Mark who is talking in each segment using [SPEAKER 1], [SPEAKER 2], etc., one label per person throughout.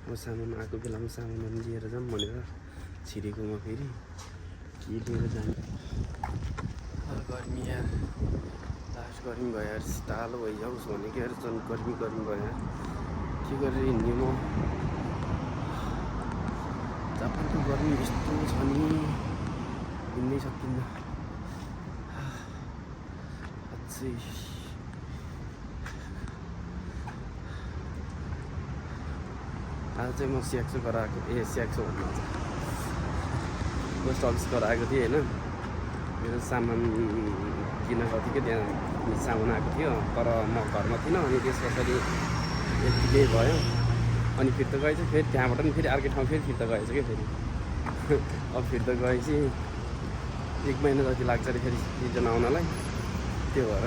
[SPEAKER 1] अब सामान आएको बेलामा सामानहरू लिएर जाऊँ भनेर छिरेको म फेरि के लिएर जाने। गर्मी यार, लास्ट गर्मी भयो यार, तालो भइजाओस् भनेको यार, झन् गर्मी भयो यार, के गरेर हिँड्ने म। जापानको गर्मी यस्तो छ नि, हिँड्नै सकिन्न अझै। आज चाहिँ म स्याक्सो गराएको, स्याक्सो भन्नु पोस्ट अफिस गराएको थिएँ होइन, मेरो सामान किन गएको थियो, त्यहाँ सामान आएको थियो तर म घरमा थिइनँ। अनि त्यस पछाडि यतिकै भयो, अनि फिर्ता गएछ। फेरि त्यहाँबाट पनि फेरि अर्कै ठाउँ फेरि फिर्ता गएछ क्या फेरि। अब फिर्ता गएपछि 1 महिना जति लाग्छ अरे फेरि रिटर्न आउनलाई। त्यो भएर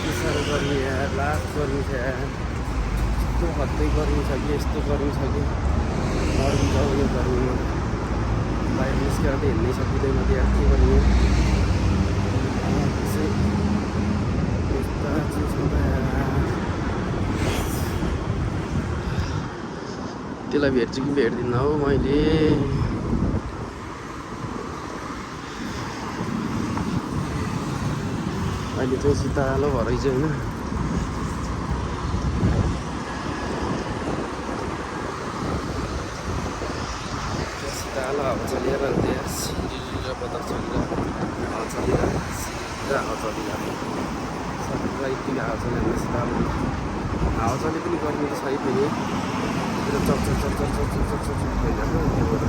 [SPEAKER 1] के साह्रो गर्मी यार, लास्ट गर्मी छ यार, यस्तो हद्दै गर्मी छ कि, यस्तो गर्मी छ कि मर्नु जाऊ यो गर्मीमा। बाहिर निस्केर त हिँड्नै सकिँदैन त्यहाँ, के गर्ने। त्यसलाई भेट्छु कि भेट्दिनँ हौ मैले। अहिले चाहिँ शीतलो भरै चाहिँ होइन, शीतल हावा चलिरहेको त्यहाँ सिरिर बदर चलिरहेको, हावा चलिरहेको, सिधा हावा चलिरहेको, सबै यतिकै हावा चलिरहेको। शीतल हावा चले पनि गर्मी त छैन फेरि, चक भइरहेको। त्यो भएर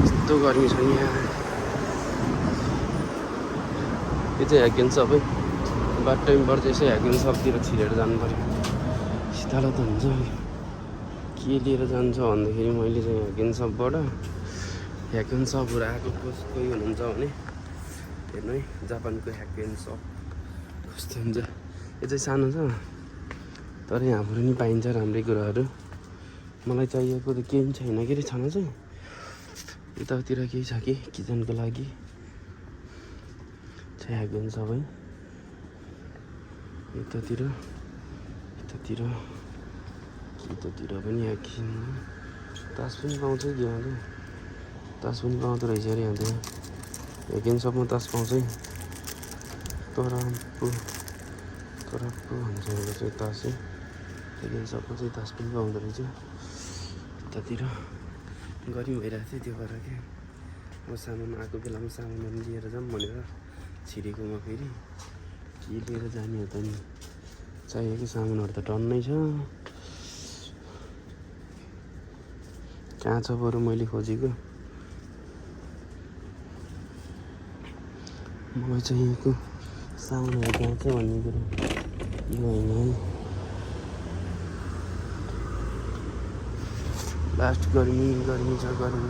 [SPEAKER 1] यस्तो गर्मी छ यहाँ। यो चाहिँ ह्याकेन सबै बाटोबाट यसो ह्याकेन सबतिर छिरेर जानु पऱ्यो, शीतल त हुन्छ। के लिएर जान्छ भन्दाखेरि मैले चाहिँ ह्याकेन सबबाट, ह्याकेन सबहरू आएको कोही हुनुहुन्छ भने हेर्नु है, जापानको ह्याकेन सब कस्तो हुन्छ। यो चाहिँ सानो छ तर यहाँबाट नि पाइन्छ राम्रै कुराहरू। मलाई चाहिएको त केही पनि छैन के अरे छन चाहिँ। यतातिर केही छ कि किचनको लागि चाहिँ ह्याकेन सबै। यतातिर पनि ह्याकेन, तास पनि पाउँछ कि यहाँ त, तास पनि पाउँदो रहेछ अरे यहाँ त। ह्याकेन सबमा तास पाउँछ है, तरापु भन्छ एउटा चाहिँ तास है। ह्याकेन सबमा चाहिँ तास पनि पाउँदो रहेछ। यतातिर गर्मी भइरहेको थियो, त्यो भएर क्या अब सामान आएको बेलामा सामानहरू लिएर जाऊँ भनेर छिरेको म फेरि के लिएर जाने हो त नि। चाहिएको सामानहरू त टन्नै छ, कहाँ छ बरु मैले खोजेको। मलाई चाहिएको सामानहरू कहाँ छ भन्ने कुरो यो होइन है। लास्ट गर्मी छ, गर्मी।